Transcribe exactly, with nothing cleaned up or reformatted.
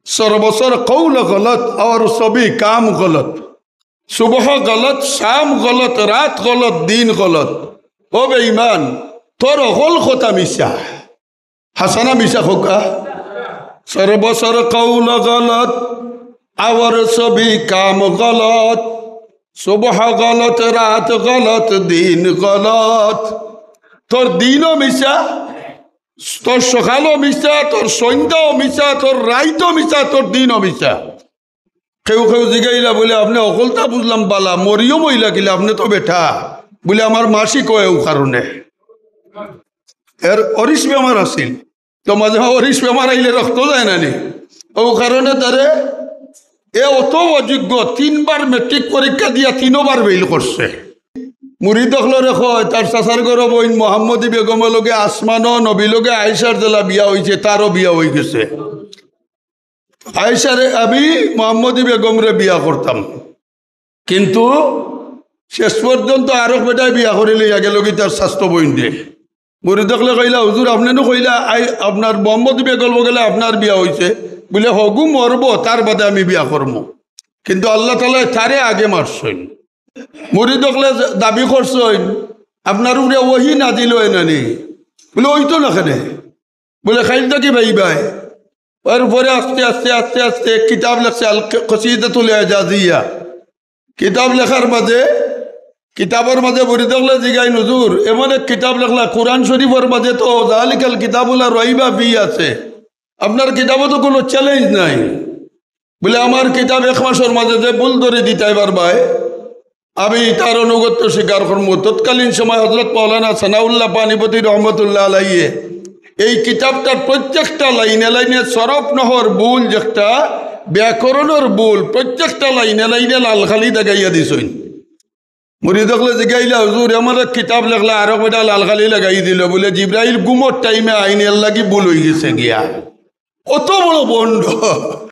সর বসর কৌল গলত, অর সবই কাম গলত। সুবহ গলত, শাম গলত, রাত গলত, দিন গলত। ও বেঈমান, তোর অকল কথা মিছা। হাছা না মিছা কউক্কা? সর বসর কৌল গলত, অর সবই কাম গলত। সুবহ গলত, রাত গলত, দিন গলত। তোর দিনও মিছা, তোর সকালও মিছা, তোর সন্ধ্যাও মিছা, তোর রাইতও মিছা, তোর দিনও মিছা। কেউ কেউ জিগাইলা বুলে, "আপনে অকলতা বুঝলাম বালা, মরিয়ম অইলা কিলা, আপনে তো বেটা।" বুলে, "আমার মাসি কয় অউ কারণে।" এর অরিস বেমার আছিল, তো মাঝে মাঝে অরিস বেমার আইলে রক্ত যায় না নি? অউ কারণে তারে, এ অত অযোগ্য, তিনবার মেট্রিক পরীক্ষা দিয়া তিনবার ফেইল করছে। মুরিদ অকলরে কয়, তার চাচার ঘরর বইন মোহাম্মদী বেগমর লগে আসমানও নবীর লগে আয়েশার যেলা বিয়া অইছে, তারও বিয়া অইগেছে। আয়েশারে আমি মোহাম্মদী বেগমরে বিয়া করতাম, কিন্তু শেষ পর্যন্ত আরক বেটায় বিয়া করি লইয়া গেলগি তার চাস্তো বইনরে। মুরিদ অকলে কইলা, "হুজুর, আপনে নু কইলা আই-, আপনার মোহাম্মদী বেগমর লগে আপনার বিয়া অইছে।" বুলে, "হগু মরবো, তার বাদে আমি বিয়া করমু।" কিন্তু আল্লাহ তাআলায় তারে আগে মারছইন। মুরিদ অকলে দাবি করছইন, "আপনার উপরে ওহী নাজিল অয় না নি?" বুলে, "অইতো না কেনে?" বুলে, "কাইল থাকি ভাই ভাই।" এর পরে আস্তে আস্তে আস্তে আস্তে এক কিতাব লেখছে, আল কসিদাতুল এজাজিয়া। কিতাব লেখার মাঝে, কিতাবর মাঝে মুরিদ অকলে জিগাইন, "হুজুর, এমন এক কিতাব লেখলা, কোরআন শরীফর মাঝে তো জালিকাল কিতাবু লা রাইবা ফি আছে, আপনার কিতাবো তো কোনো চ্যালেঞ্জ নাই।" বুলে, "আমার কিতাব এক মাসর মাঝে যে ভুল ধরি দিতায় পারবায়, আমি তার আনুগত্য স্বীকার করমু।" তৎকালীন সময় হযরত মাওলানা সানাউল্লাহ পানিপতি রহমতুল্লাহ আলাইহি এই কিতাবটার প্রত্যেকটা লাইনে লাইনে সরফ নহর ভুল, যেটা ব্যাকরণর ভুল, প্রত্যেকটা লাইনে লাইনে লাল কালি দাগাইয়া দিছইন। মুরিদ অকলে জিগাইলা, "হুজুর, এমন এক কিতাব লেখলা, আরক বেটা লাল কালি লাগাই দিল।" বুলে, "জিব্রাইল ঘুমর টাইমে আইন, এর লাগি ভুল অইগেছে গিয়া।" অত বড় ভন্ড।